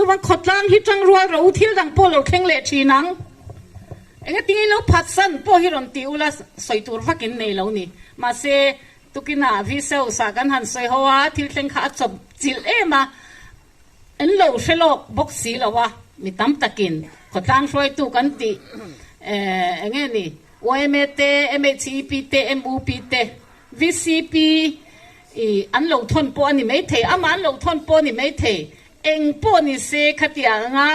Chuvang khawtlang hi tang rual ro thil dang pawh lo thleng leh thin ang. Engatinge lo phatsan pawh hi rawn ti ula sawi tur vakin nei lo ni. Mahse, tukinah Vshouse ah kan han sawi ho a, thil thleng kha a chawp chilh em a, an lo hre lawk bawk si lo a, mi tam takin khawtlang hruaitu kan tih enge ni, yma te, MHEP te, MUP te, VCP i an lo thawn pawh a ni maithei, amah an lo thawn pawh a ni maithei, eng pawh ni se khatiang anga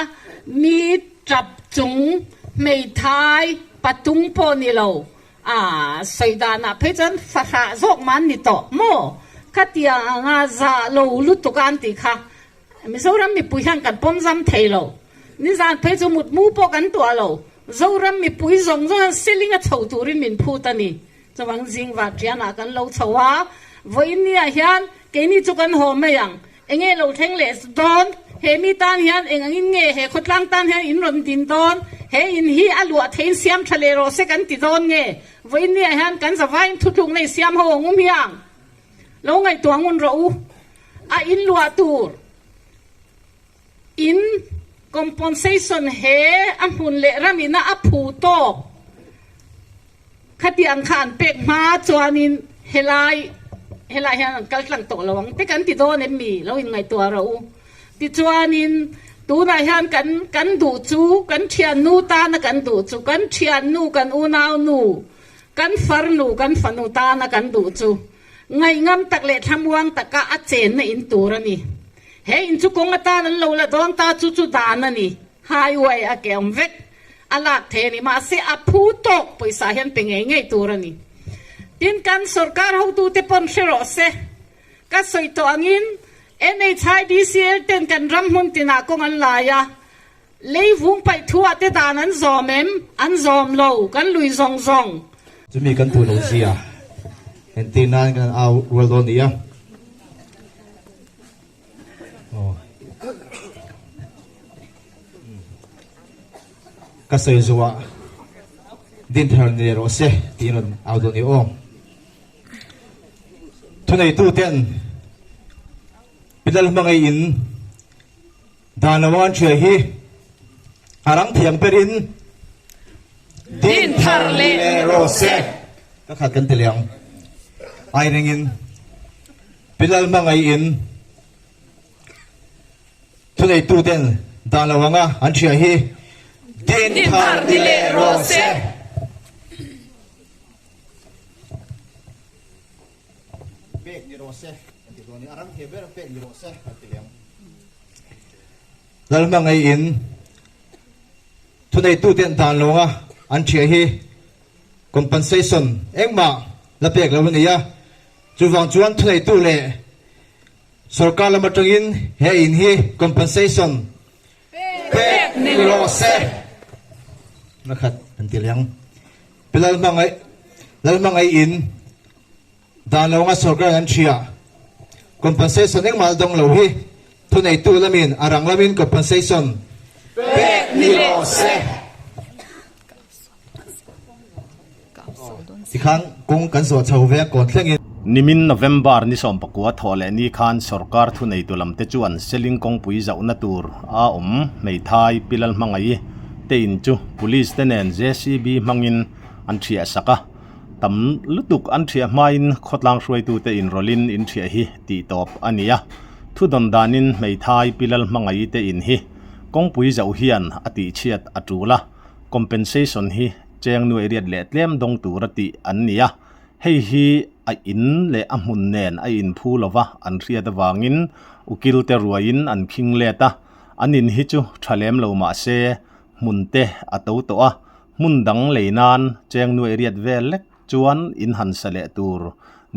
mi tap chung hmeithai patung pawh ni lo a sawi danah phei chuan fahrah zawk mah an ni tawh maw khatiang anga zah lo lutuk a an tih kha Mizoram mipui hian kan pawm zam thei lo. Nizan phei chu mutmu pawh kan tuah lo. Zoram mipui zawng zawng hian seling a chho turin min phut a ni. Chuvang zing varṭianah kan lo chho a, vawiinniah hian keini chu kan haw mai ang. Enge lo thleng leh dawn? He mi tan hian eng angin nge he khawtlang tan hian in rawn din dawn? He in hi a luah theiin siam ṭha leh rawh se kan ti dawn nge? Vawiinniah hian kan zavaiin thutlukna i siam ho ang u hmiang. Lo ngaihtuah ngun rawh u. A in luah tur in componsation he a hmun leh ram ina a phu tawk khatiang kha an pek hma chuanin helai helai hian an kal tlang tawh lo ang te kan ti dawn em mi lo in ngaihtuah rawh u. Tichuanin tunah hian kan kan duh chu kan thiannu tana kan duh chu kan thiannu kan unau nu kan farnu kan fanu tana kan duh chu Ngaihngam tak leh thlamuang taka a chenna in tur a ni. He in chu kawng atan an lo la dawn ta chu chu dan a ni. Highway a ke awm vek a lak thei a ni. Mahse a phu tawk pawisa hian pe ngei ngei tur a ni. Tin kan sorkar hotute pawn hre rawh se. Ka sawi tawh angin NHIDCL ten kan ram hmun tinah kawng an lai a. Lei vung paih thu ah te dan an zawm em? An zawm lo, kan lui zawng zawng. Chumi kan duh lo zia entir nan kan au rual dawn nia. Ka sawi zuah din thar ni rawh se tiin rawn au dawn ni aw. Thuneitu ten Pilal hmangaihin Dan lo an hria hi a rang thiam berin din thar leh rawh se. Ka khat kan ti leh ang. Ai ringin Pi Lalhmangaihin thuneituten dan lo anga an hria hi din thar ni leh rawh se. Pek ni rawh se kan ti dawn i, a ram thei ber pek ni rawh se kan ti leh ang. Lalhmangaihin thuneituten dan lawnga an thiah hi compensation engmah la pek lo a ni a, chuvang chuan thuneitu leh sorkar lam atangin he in hi compensation pek ni rawh se. Nakhat kan ti leh ang. Pi Lalhmangaih Lalhmangaihin Dan lo anga sorkar an hria. Compensation engmah a dawng lo hi thuneitu lamin a rang lamin compensation pek ni rawh se. Tikhan kawng kan zawh chho ve a kawn thlengin. Nimin November ni 19 thawh leh ni khan sorkar thuneitu lamte chuan Seling kawngpui zauhna tur a awm hmeithai Pi Lalhmangaih te in chu Police te nen JCB hmangin an thiah sak a. Tam lutuk an thiah hmain khawtlang hruaitute inrawlhin in thiah hi tih tawp a ni a. Thudawn danin hmeithai Pi Lalhmangaih te in hi kawngpui zauh hian a tihchhiat a tul a, compensation hi cheng nuai riat leh tlem dawng tura tih an ni a. Hei hi a in leh a hmun nen a inphu lova an hriat avangin ukil te ruaiin an khing let a, an in hi chu tha lem lo mah se hmun te a to tawh a, Hmun dang lei nan cheng nuai riat vel lek chuan in han sa leh tur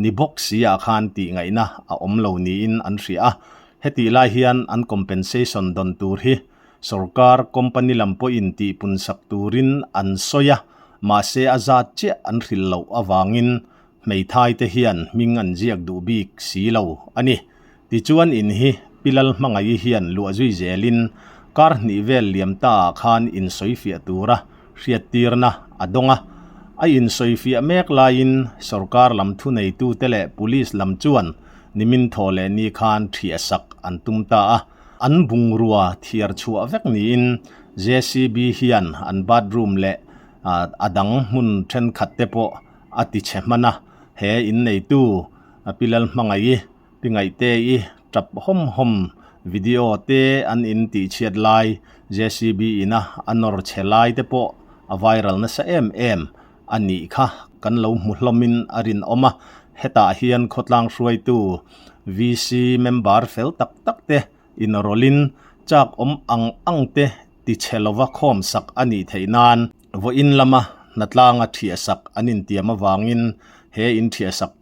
ni bawk si ah khan tih ngaihna a awm lo niin an hria a. Hetih lai hian an compensation dawn tur hi sorkar company lam pawhin tihpun sak turin an sawi a, mahse a zat chiah an hrilh loh avangin hmeithai te hian hming an ziak duh bik si lo a ni. Tichuan in hi Pi Lalhmangaih hian luah zui zelin kar hnih vel liam ta ah khan insawifiah tura hriattirna a dawng a. A insawifiah mek laiin sorkar lam thuneitute leh police lam chuan nimin thaw leh ni khan thiahsak an tum ta a. An bungrua thiar chhuah vek niin JCB hian an bathroom leh a dang hmun thenkhat te pawh a ti chhe hman a, he inneitu Pi Lalhmangaih-i, Pi Ngaihte-i tap hawm hawm video te an in tih chhiat lai JCB ina a nawr chhe lai te pawh a viral nasa em em a nih kha kan lo hmu hlawmin a rinawm a, hetah hian khawtlang hruaitu VC member fel tak tak te inrawlhin chak awm ang ang te tichhe lova khawm sak a nih theih nan vawiin lama hnatlanga thiahsak an intiam avangin he inthiahsak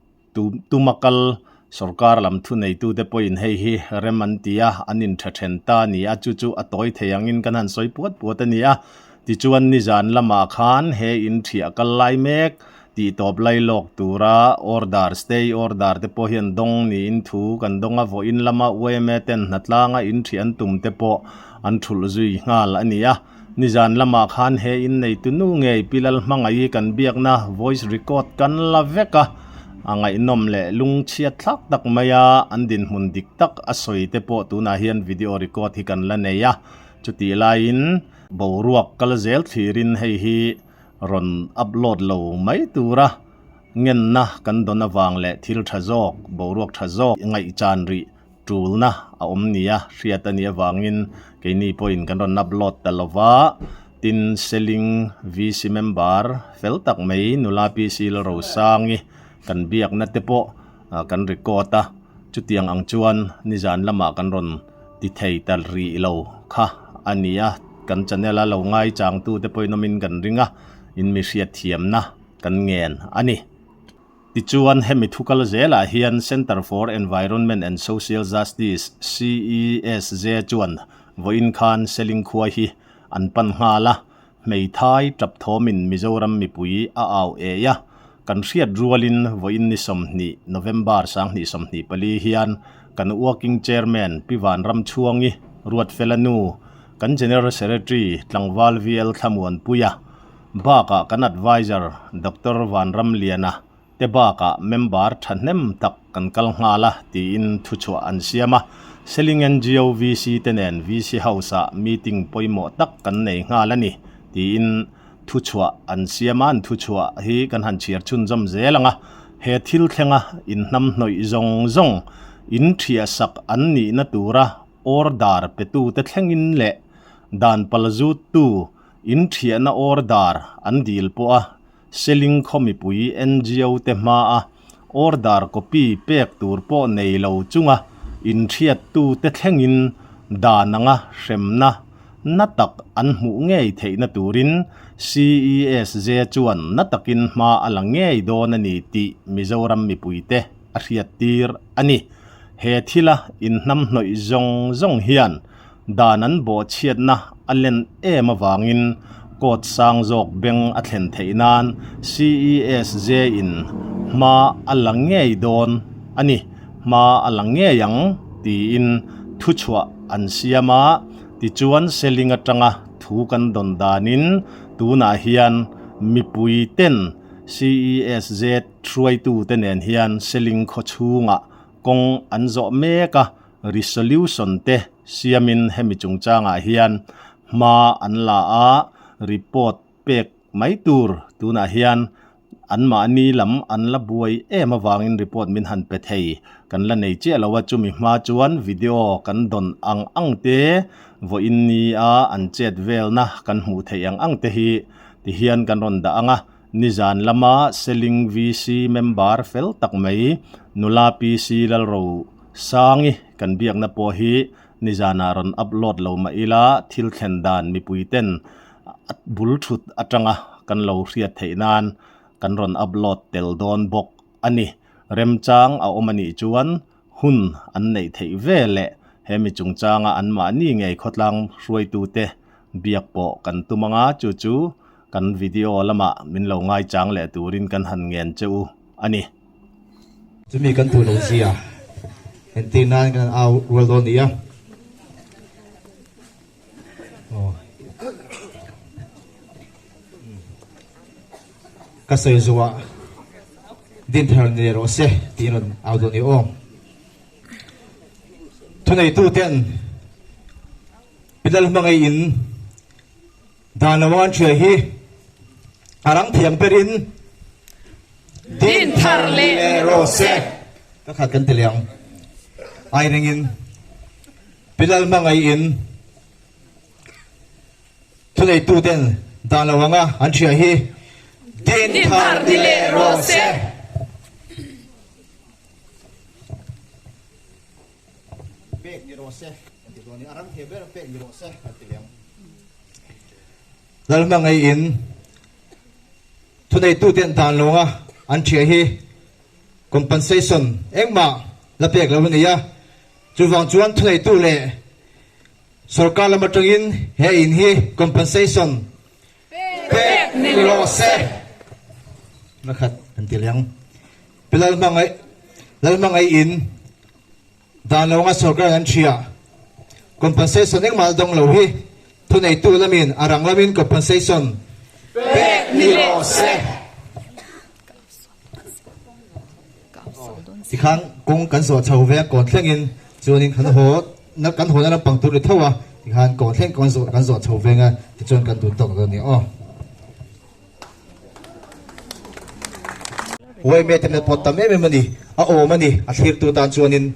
Tuma kal sorkar lam thuneitute pawhin hei hi rem an ti a, an intha then ta a ni a, chu chu a tawi thei angin kan han sawi puat puat a ni a. Tichuan nizan lamah khan he inthiah kal lai mek tih tawp lai lawk tura order, stay order te pawh hian dawng niin thu kan dawng a, vawiin lama yma ten hnatlanga inthiah an tum te pawh an thulh zui nghal a ni a. Nizan lamah khan he inneitu nu ngei Pi Lalhmangaih kan biakna voice record kan la vek a, a ngaihnawm leh lungchhiat thlak tak mai a, an dinhmun dik tak a sawi te pawh tunah hian video record hi kan la nei a, chutih laiin boruak kal zel thlirin hei hi rawn upload lo mai tura ngenna kan dawn avang leh thil tha zawk, boruak tha zawk ngaihchan rih tulna a awm nia hriat a nih avangin keini pawhin kan rawn upload ta lo va, tin Seling VC member fel tak mai nula PC Lalrosangi kan biakna te pawh kan record a, chutiang ang chuan nizan lamah kan rawn ti thei ta rih lo kha a ni a, kan channel a lo ngaichangtu te pawhin awmin kan ring a, in mi hriatthiamna kan ngen a ni. Tichuan, hemi thu kal zelah hian Centre for Environment and Social Justice, CESJ, chuan vawiin khan Seling khua hi an pan nghal a, hmeithai tap thawmin Mizoram mipui a au ei a. Kan hriat rualin vawiin ni 20, November 2024 hian kan Working Chairman Pi Vanramchhuangi Ruatfela nu, kan General Secretary Tlangval VL Thlamuanpuia, Bakah kan adviser Doctor Vanramliana te bakah member thahnem tak kan kal nghal a tiin thuchhuah an siam a. Seling NGO VC te nen VC House-ah meeting pawimawh tak kan nei nghal a ni tiin thuchhuah an siam a, an thuchhuah hi kan han chhiar chhunzawm zel ang a. He thil thlenga inhnamhnawih zawng zawng inthiahsak an nihna tura order petute thlengin leh dan palzuttu Inthiahna order an dil pawh a, Seling khaw mipui NGO te hma a order copy pek tur pawh nei lo chunga inthiattu te thlengin dan anga hremna na tak an hmuh ngei theihna turin CESJ chuan na takin hma a la ngei dawn a ni tih Mizoram mipuite a hriattir a ni. He thila inhnamhnawih zawng zawng hian Dan an bawhchhiatna a len em avangin court sang zawk beng a thlen theih nan CESJ in hma a la ngei dawn a ni, hma a la ngei ang tiin thuchhuah an siam a, tichuan Seling atanga thu kan dawn danin tunah hian mipui ten CESJ hruaitute nen hian Seling khaw chhungah kawng an zawh mek a. Resolution te siamin hemi chungchangah hian hma an la a, report pek mai tur tunah hian anmahni lam an la buai em avangin report min han pe thei kan la nei chiah lo a, chumi hma chuan video kan dawn ang ang te vawiin nia an chet velna kan hmuh theih ang ang te hi tihian kan rawn dah ang a. Nizan lama Seling VC member fel tak mai nula PC Lalro Sangi kan biakna pawh hi nizanah rawn upload lo mah ila thil thlen dan mipui ten bul thut atanga kan lo hriat theih nan kan rawn upload tel dawn bawk a ni. Remchang a awm a nih chuan hun an neih theih ve leh he mi chungchanga anmahni ngei khawtlang hruaitute biak pawh kan tum anga chu chu Kan video lamah min lo ngaichang leh turin kan han ngen che u a ni. Chumi kan duh lo zia entir nan kan au rual dawn nia. Ka sawi zuah din thar ni rawh se tiin rawn au dawn ni aw. Thuneitu ten. Pidal hmangaih in dan lo an hria hi a rang thiam ber in Din thar leh rawh se. Ka khat kan ti leh ang. Ai ring in Pidal hmangaih in Thuneitu ten dan lo anga an hria hi Din thar ni leh rawh se. Pek ni rawh se kan ti dawn i a ram thei ber pek ni rawh se kan ti leh ang. Lalhmangaih in thuneitu ten dan lo anga an hria hi compensation engmah la pek lo a ni a, chuvang chuan thuneitu leh Sorkar lam atangin he in hi compensation pek ni rawh se. Na khat kan ti leh ang. Pi Lalhmangaih Lalhmangaih in dan lo anga sorkar an hria compensation engmah la dawng lo hi thuneitu lamin a rang lamin compensation pek ni rawh se. Tikhan kawng kan zawh chho ve a, kawn thlengin chuanin kan haw na kan haw na lampang tur ni tho a, tikhan kawn thleng kawn zawh kan zawh chho veng a, tichuan kan dun tawk dawn a ni aw. Uaime te hmel pawh tam em em a ni, a awm a ni, a thlirtu tan chuanin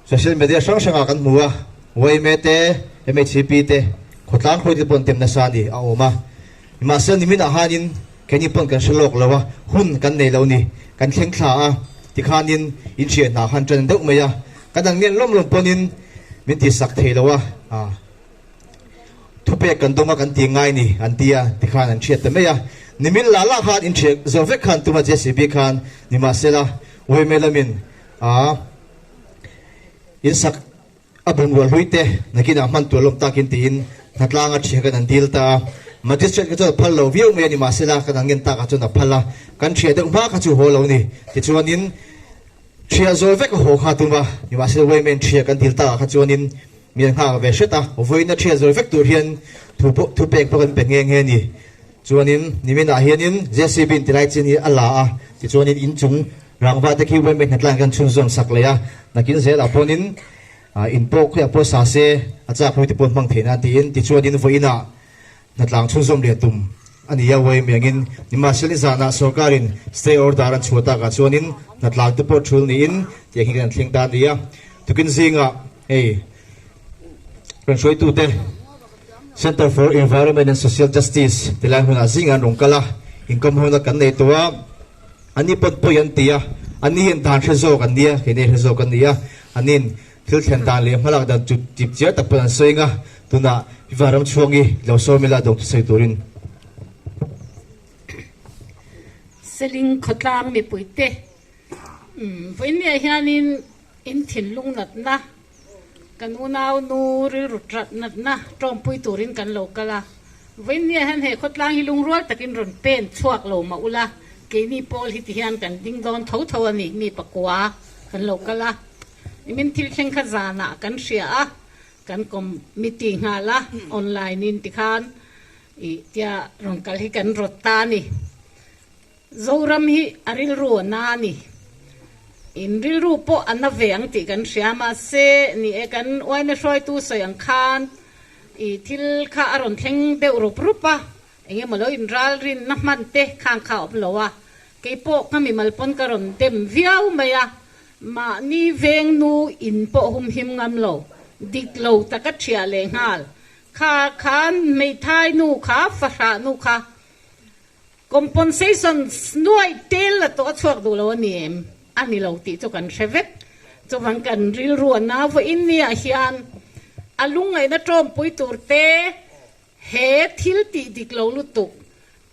social media hrang hrangah kan hmu a, uaime te, MHCP te, khawtlang hruaite pawh an tem nasa a ni, a awm a. Mahse niminah hanin keini pawn kan hre lawk lo a, hun kan nei lo ni. Kan thleng thla a, tikhanin inhriat hna khan ṭan deuh mai a, kan an ngen lawm lawm pawnin min tihsak thei lo a, thupek kan dawng a kan ti ngai ni an ti a, tikhan an hriat ta mai a. Nimin lah lah khan inhriat zo vek khan tuma JCB khan nimahsela Uaime lamin a insak A bungrua hlui te nakinah hman tur lawm takin tiin hnatlang a thiah kan an dil ta a. Magistrate kha chuan a phal lo viau mai a ni mahsela kan an ngen takah chuan a phal a, kan thiah deuh hma kha chu haw lo ni. Tichuanin thiah zawi vek a haw kha a tum a, nimahsela Wayman thiah kan dil takah kha chuanin mi an nghak ve hret a, vawiin a thiah zawi vek tur hian thu pawh thu pek pawh kan pe nghe nghe a ni. Chuanin niminah hianin JCB in tilai chin hi a la a, tichuanin inchung Rangva te khi Wembley hnatlang hian chhunzawm sak leh a, nakin zelah pawnin in pawh khawiah pawh sa se a chak hlui te pawh hmang theih nan tiin tichuanin vawiinah hnatlang chhunzawm leh tum a ni a, Wembley angin nimahsela nizanah sorkarin stay order an chhuah takah chuanin hnatlang te pawh thul niin tiang hi kan thleng ta a ni a, tukin zingah hei kan hruaitute Centre for Environment and Social Justice tilai hmunah zingah an rawn kal a, inkawm hona kan nei tawh a. An ni pawt pawi an ti a, an ni hian dan hre zawk an nia, keini hre zawk an ni a, an nin thil thlen dan leh hmalak dan chu tip chiar tak pawn an sawi ang a, tunah Viva ram chhuang hi lo sawm ila dawng thusawi turin. Seling khawtlang mipuite vawiinniah hianin in thinlung natna Kan unau nu rilru ṭat natna ṭawmpui turin kan lo kal a, vawiinniah hian he khawtlang hi lungrual takin rawn pen chhuak lo mah ula, keini pawl hi tihian kan ding dawn tho tho a ni, mi pakua kan lo kal a, nimin thil thleng kha zanah kan hria a, kan committee nghal a, online in tikhan ih tia rawn kal hi kan rawt ta a ni. Zoram hi a rilru a na a ni. In rilru pawh a na ve ang tih kan hria mahse ni e kan uaina hruaitu sawi ang khan i thil kha a rawn thleng deuh rup rup a, eng emaw lo inral rinna hman te khang kha a awm lo a, kei pawh ka mimal pawn ka rawn dem viau mai a, mahni veng nu in pawh humhim ngam lo, dik lo taka thiah leh nghal kha khan hmeithai nu kha fahrah nu kha Compensation nuai tel la tawh a chhuak duh lo a ni em? A ni lo tih chu kan hre vek. Chuvang kan rilru a nau vawiin niah hian a lungngaihna tawmpui tur te he thil tih dik lo lutuk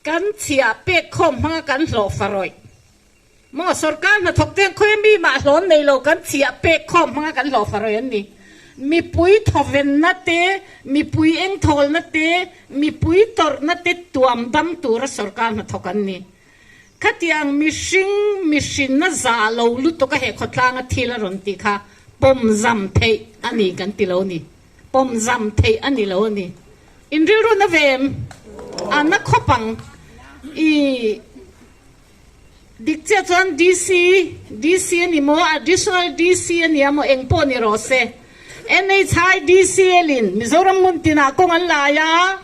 kan chhiah pek khawm hmanga kan hlawh farawih maw sorkar hnathawk te khawi mi mah hlawn nei lo kan chhiah pek khawm hmanga kan hlawh farawih an ni. Mipui thawvenna te, mipui engthawlna te, mipui tawrhna te tuam dam tura sorkar hnathawk an ni. Khatiang mihring mihrinna za lo lutuk a he khawtlanga thil a rawn tih kha pawm zam theih a ni kan ti lo ni. Pawm zam theih a ni lo a ni. In rilru na ve em? A na khawp ang. I. Dik chiah chuan DC, DC a ni maw, Additional DC a nia maw, eng pawh ni rawh se. NHIDCL in Mizoram hmun tinah kawng an lai a,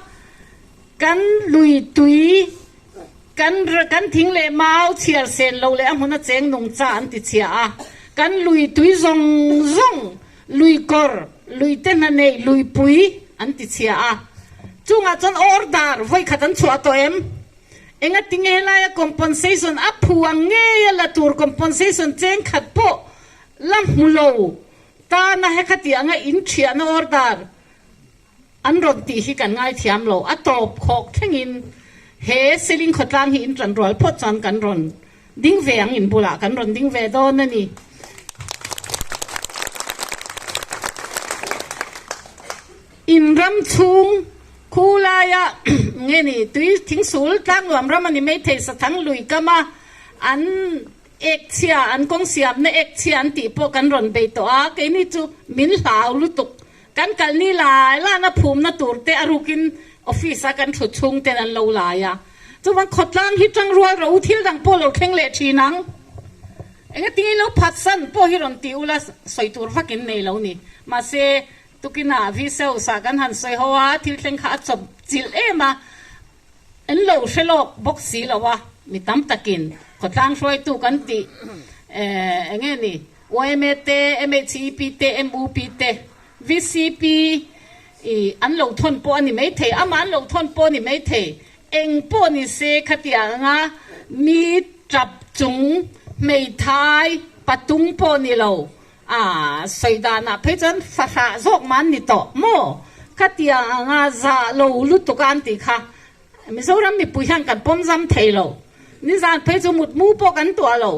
kan lui tui, kan kan thing leh mau chhiar sen lo leh a hmuna cheng nungcha an ti chhia a, kan lui tui zawng zawng, lui kawr, lui te hna nei, lui pui an ti chhia a. Chungah chuan order vawi khat an chhuah tawh em? Engati nge helaia compensation a phu ang ngei a la tur compensation cheng khat pawh la hmu lo tana hekhati anga inthiahna order an rawn tih hi kan ngaithiam lo. A tawp khawk thlengin he Seling khawtlang hi intan rual phawt chuan kan rawn ding ve ang in bulah kan rawn ding ve dawn a ni. In ram chhung khu laia nge ni tui thingsul tlangnuam ram a ni mai thei sathang lui kam a an ek chhia an kawng siamna ek chhia an tih pawh kan rawn bei tawh a keini chu min hlau lutuk kan kal ni lai lana phumna tur te a rukin office a kan thut chhung ten an lo lai a chuvang khawtlang hi tang rual ro thil dang pawh lo thleng leh thin ang engatinge lo phatsan pawh hi rawn ti ula sawi tur vak in nei lo ni mahse Tukinah Vshouse ah kan han sawi ho a, thil thleng kha a chawp chilh em a, an lo hre lawk bawk si lo a, mi tam takin khawtlang hruaitu kan tih eh eng nge ni yma te, MHEP te, MUP te, VCP ih an lo thawn pawh a ni maithei, amah an lo thawn pawh a ni maithei, eng pawh ni se khatiang anga mi tap chung hmeithai patung pawh ni lo. A sawi danah phei chuan fahrah zawk mah an ni tawh maw? Khatiang anga zah lo lutuk a an tih kha Mizoram mipui hian kan pawm zam thei lo. Nizan phei chu mutmu pawh kan tuah lo.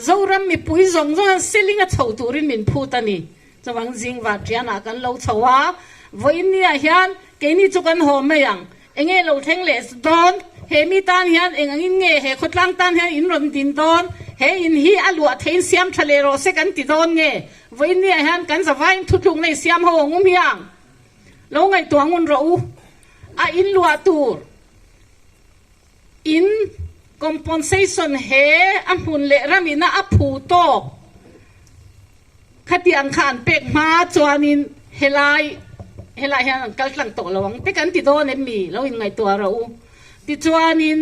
Zoram mipui zawng zawng hian seling a chho turin min phut a ni. Chuvang zing varṭianah kan lo chho a, vawiin niah hian keini chu kan haw mai ang. Enge lo thleng leh dawn? He mi tan hian eng angin nge he khawtlang tan hian in rawn din dawn? He in hi a luah theiin siam tha leh rawh se kan ti dawn nge? Vawiin niah hian kan zavaiin thutlukna i siam ho ang um hiang lo ngaihtuah ngun rawh u. A in luah tur in compensation he a hmun leh ram ina a phu tawk Khatiang kha an pek hma chuanin helai helai hian an kal tlang tawh lo ang te kan ti dawn em mi lo inngaihtuah rawh u. Tichuanin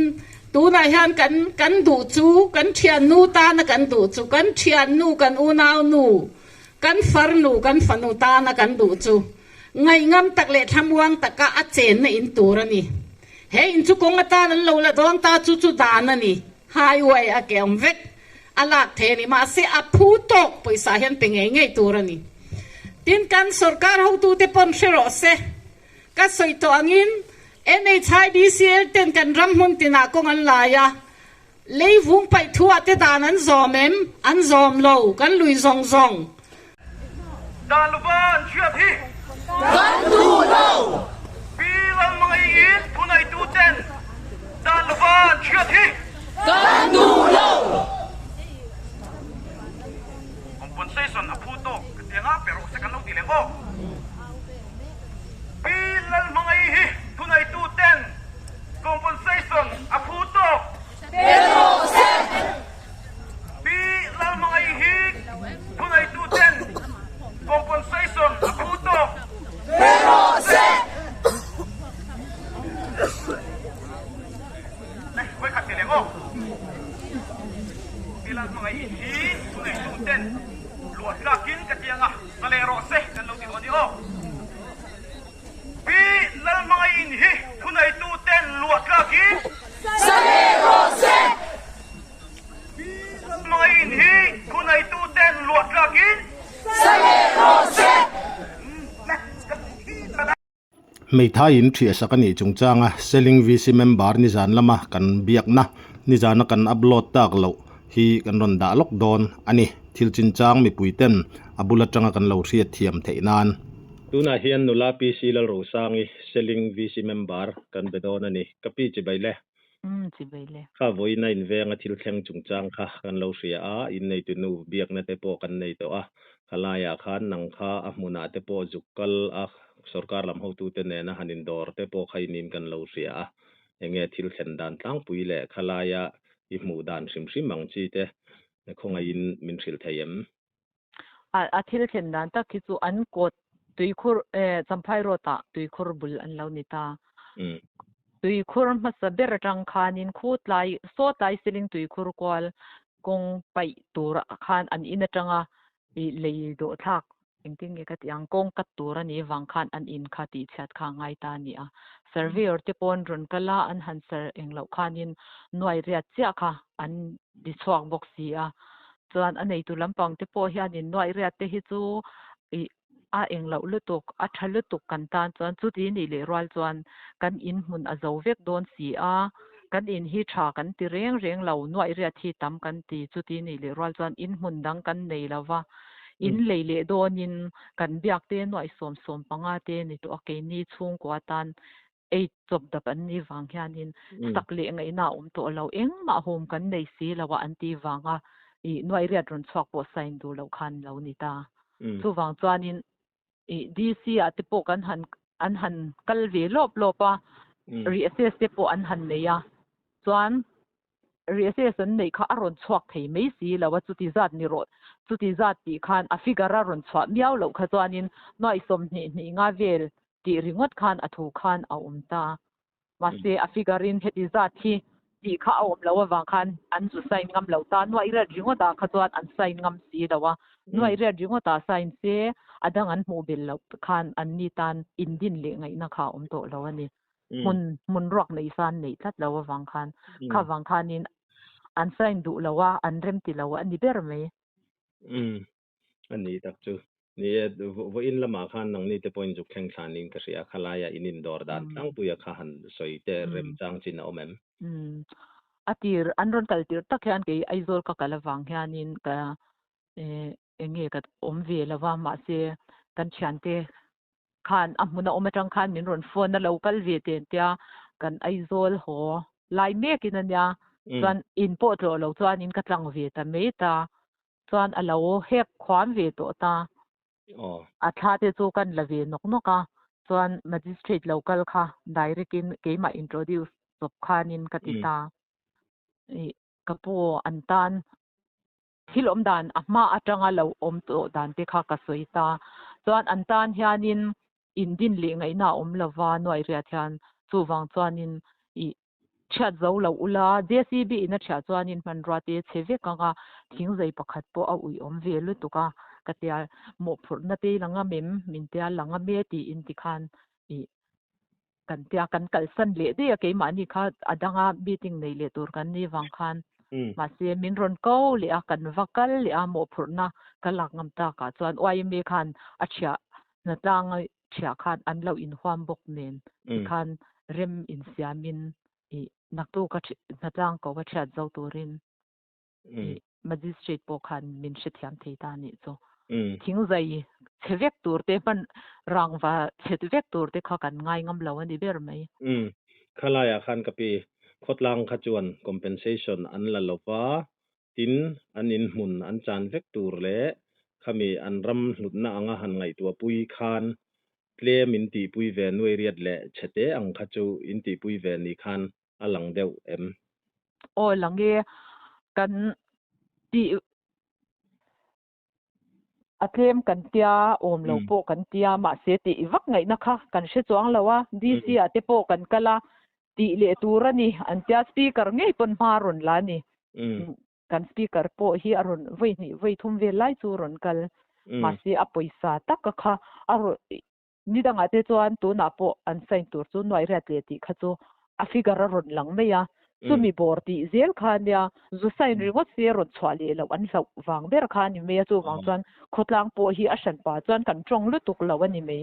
tunah hian kan kan duh chu kan thiannu tana kan duh chu kan thiannu kan unau nu kan farnu kan fanu tana kan duh chu ngaihngam tak leh thlamuang taka a chenna in tur a ni. He in chu kawng atan an lo la dawn ta chu chu dan a ni. Highway a ke awm vek. A lak thei a ni. Mahse, a phu tawk pawisa hian pe ngei ngei tur a ni. Tin, kan sorkar hotute pawn hre rawh se. Ka sawi tawh angin NHIDCL ten kan ram hmun tinah kawng an lai a, lei vung paih thuah te dan an zawm em? An zawm lo. Kan lui zawng zawng. Dan lova an hriat hi. Kan duh lo. Pi Lalmangaiin thuneitu ten dan lova an hriat hi. Kan duh lo. Compensation a phu tawk ka ti anga pe rawh se kan lo ti leh maw? Pi Lalmangai hi thuneitu ten compensation a phu tawk. Pe rawh se. Pi Lalhmangaih hi thuneitu ten compensation a phu tawk. Pe rawh se! Nei, vawikhat ti leh maw? Pi Lalhmangaih hi thuneitu ten luah tlakin ka ti anga sa leh rawh se kan lo ti dawn ni aw. Pi Lalhmangaihin hi thuneitu ten luah tlakin sa leh rawh se! Pi Lalhmangaihin hi thuneitu ten luah tlakin sa leh rawh se! Hmeithai in thiahsak a nih chungchanga Seling VC member nizan lama kan biakna nizana kan upload tak loh hi kan rawn dah lawk dawn a ni. Thil chinchang mipui ten a bul atanga kan lo hriat thiam theih nan. Tunah hian nula PC Lalrosangi Seling VC member kan be dawn a ni. Ka pi chibai le. Umm chibai le. Kha vawiin a invenga thil thleng chungchang kha kan lo hria a, inneitu nu biakna te pawh kan nei tawh a, khalaiah khan nang kha a hmunah te pawh zuk kal a, sorkar lam hotute nena han indawr te pawh kha inin kan lo hria a, enge thil thlen dan tlangpui leh khalaia i hmuh dan hrim hrim ang chi te khawngaihin min hrilh thei em? A thil thlen dan tak hi chu an kawt. Tuikhur eh Champhai road ah tuikhur bul an lo ni ta. Tuikhur hmasa ber atang khanin khu tlai saw tlai Seling tuikhur kual kawng paih tur ah khan an in atanga ih lei dawh thlak engtin nge ka tih ang kawng kat tur a nih vang khan an in kha tih chhiat kha a ngai ta a ni a. Surveyor te pawn rawn kal a an han sar eng loh khanin nuai riat chiah kha an ti chhuak bawk si a. Chuan a neitu lampang te pawh hianin nuai riat te hi chu ih a eng loh lutuk a tha lutuk kan tan chuan chuti nih leh rual chuan kan in hmun a zo vek dawn si a kan in hi tha kan ti reng reng lo nuai riat hi tam kan ti chuti nih leh rual chuan in hmun dang kan nei lo va in lei leh dawnin kan biak te nuai sawm sawm panga te ni tawh a keini chhungkua tan ei chawp dap an nih vang hianin sak leh ngaihna a awm tawh lo engmah hum kan nei si lo a an tih vanga ih nuai riat rawn chhuak pawh sign duh loh khan lo ni ta. Chuvang chuanin ih DC ah te pawh kan han an han kal ve lawp lawp a reassess te pawh an han nei a chuan reassess an neih kha a rawn chhuak thei mai si lo a chuti zat ni rawh chuti zat tih khan a figure a rawn chhuah miau loh kha chuanin nuai sawmhnih hnih nga vel tih ringawt khan a thu khan a awm ta. Mahse a figure in heti zat hi tih kha a awm loh avang khan an zu sign ngam lo ta. Nuaih riat ringawt ah kha chuan an sign ngam si lo a. Nuaih riat ringawt ah sign se a dang an hmuh bel loh khan an ni tan indin leh ngaihna kha a awm tawh lo a ni. Hmun hmun ruak neih san neih tlat lo avang khan kha vang khanin an sign duh lo a, an rem ti lo a ni ber mai. A ni tak chu. Ni e, vawiin lamah khan nangni te pawhin zuk thleng thlan in ka hria a, khalaia in indawr dan tlangpuia kha han sawi te remchang chin a awm em? Umm. A tir, an rawn kal tir tak hian kei Aizawl ka kal avang hianin ka eng nge ka awm ve lo va, mahse kan thiante khan a hmun a awm atang khan min rawn phone a lo kal ve ten tia kan Aizawl haw lai mekin a nia, chuan in pawh tlawh lo chuanin ka tlang ve ta mai ta. Chuan a lo hek khuam ve tawh ta. A thla te chu kan la ve nawk nawk a, chuan magistrate lo kal kha direct in keimah introduce chawp khanin ka ti ta. Ih ka pu an tan thil awm dan a hma atanga lo awm tawh dan te kha ka sawi ta. Chuan an tan hianin indin leh ngaihna a awm lova nuai riat hian chuvang chuanin ih Chhiat zo lo ula, JCB in a chhiah chuanin hmanrua te chhe vek ang a, thingzei pakhat pawh a ui awm ve lutuk a, ka tia mawhphurhna te i la ngam em? Min tia la ngam e tiin tikhan ih kan tia kan kalsan leh daih a, keimahni kha a danga meeting nei leh tur kan nih vang khan mahse min rawn ko leh a, kan va kal leh a mawhphurhna ka lak ngam takah chuan YMA khan a chhiah hnatlang thiah khan an lo inhuam bawk nen tikhan rem insiamin ih naktuk a hnatlang ko a thiat zo turin ih magistrate pawh khan min hrethiam thei ta anih chu. Thingzai chhe vek tur te hman rangva chhe vek tur te kha kan ngai ngam lo a ni ber mai. Khalaiah khan ka pi khawtlang kha chuan compensation an la lova Tin, an inhmun an chan vek tur leh khami an ram hlutna anga han ngaihtuahpui khan tlem in tihpui ve nuai riat leh chhete ang kha chu in tihpui ve ni khan a lang deuh em? Aw lang e, kan tih A tlem kan tia, awm lo pawh kan tia, mahse tih vak ngaihna kha kan hre chuang lo a, DC ah te pawh kan kal a, tih leh tur a ni an tia, speaker ngei pawn hma a rawn la a ni. Kan speaker pawh hi a rawn vawi hnih vawi thum vel lai chu a rawn kal, mahse a pawisa taka kha a rawn Ni dangah te chuan tunah pawh an sign tur chu nuai riat leh tih kha chu a figure a rawn lang mai a, chumi bawr tih zel kha ania zu sign ringawt se rawn chhuah leh loh an hlauh vang ber kha a ni mai a, chuvang chuan khawtlang pawh hi a hran pah chuan kan tawng lutuk lo a ni mai.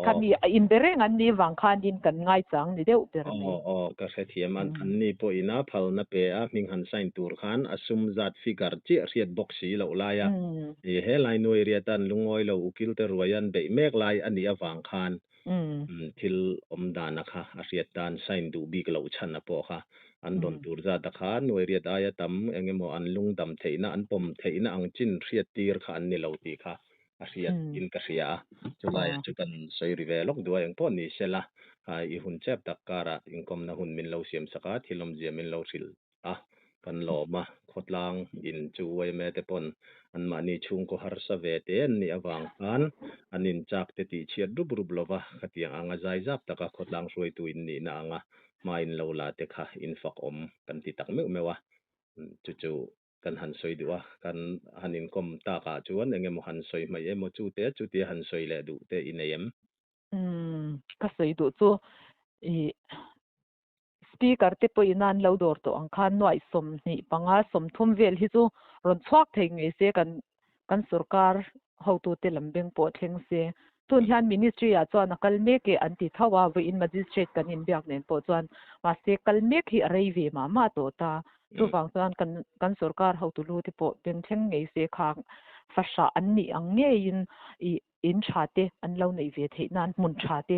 Khami a inbe reng an nih vang khanin kan ngaichang ni deuh ber mai. Aw aw ka hrethiam a, an ni pawhin a phalna pe a hming han sign tur khan a sum zat figure chiah hriat bawk si loh lai a. I he lai nuai riat an lungawi lo ukil te ruai an beih mek lai a nih avang khan thil awm dan a kha a hriat tan sign duh bik loh chhan a pawh kha an rawn tur zat a kha nuai riat aia tam eng emaw an lungdam theihna an pawm theihna ang chin hriat tir kha an ni lo tih kha a hriat in ka hria a chulai ah chu kan sawi ri ve lawk duai eng pawh ni sela i hun chep tak karah inkawmna hun min lo siam sak a thil awmzia min lo hrilh a. Kan lawm a, khawtlang in chu yma te pawn anmahni chhungkaw harsa ve te an nih avang khan an inchak te tih chhiat rup rup lova khatiang anga zai zap taka khawtlang hruaitu in nihna anga hma in lo la te kha in fak awm kan ti tak meuh meuh a, chu chu kan han sawi duh a, kan han inkawm takah chuan eng emaw han sawi hmaih emaw chu te chutia han sawi leh duh te i nei em? Umm, ka sawi duh chu i Speaker te pawhin an lo dawr tawh ang khan nuaih 25 30 vel hi chu rawn chhuak thei ngei se kan kan sorkar hotute lam beng pawh thleng se. Tun hian Ministry ah chuan a kal mek e an ti tho a, vawiin Magistrate kan inbiak nen pawh chuan mahse kal mek hi a rei ve mah mah tawh ta. Chuvang chuan kan kan sorkar hotu lu te pawh beng thleng ngei se khang fahrah an nih ang ngeiin ih in tha te an lo neih ve theih nan hmun tha te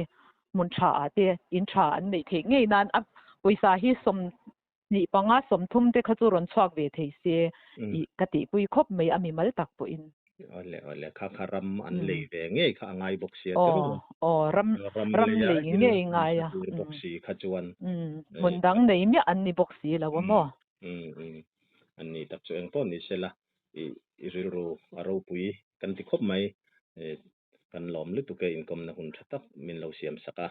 hmun tha ah te in tha an neih theih ngei nan a pawisa hi 25 30 te kha chu rawn chhuak ve thei se i ka tihpui khawp mai a mimal tak pawhin. Awle awle kha kha ram an lei ve ngei kha a ngai bawk sia te rawh. Aw ram ram lei ngei ngai a. Tur bawk si kha chuan. Hmun dang nei miah an ni bawk si lo a maw. An ni tak chu engpawh ni sela i rilru a ropui kan ti khawp mai. Kan lawm lutuk e inkawmna hun tha tak min lo siam sak a.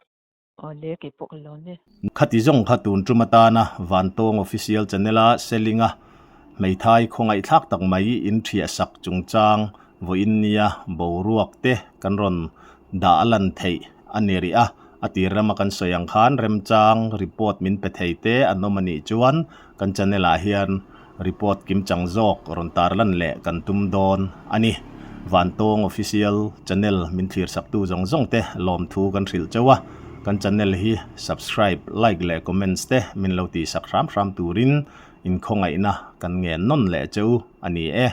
Awle kei pawh ka lawm e. Khati zawng kha tun tum atana Vantawng Official Channel a selling a hmeithai khawngaihthlak tak mai in thiah sak chungchang vawiin nia boruak te kan rawn dah a lan theih a ni rih a, a tir rama kan sawi ang khan remchang report min pe thei te an awm a nih chuan kan channel ah hian report kim chang zawk rawn tar lan leh kan tum dawn a ni. Vantawng Official channel min thlir sak tu zawng zawng te lawmthu kan hrilh chauh a, kan channel hi subscribe, like leh comments te min lo tih sak hram hram turin inkhawngaihna kan ngen nawn leh cheu a ni e.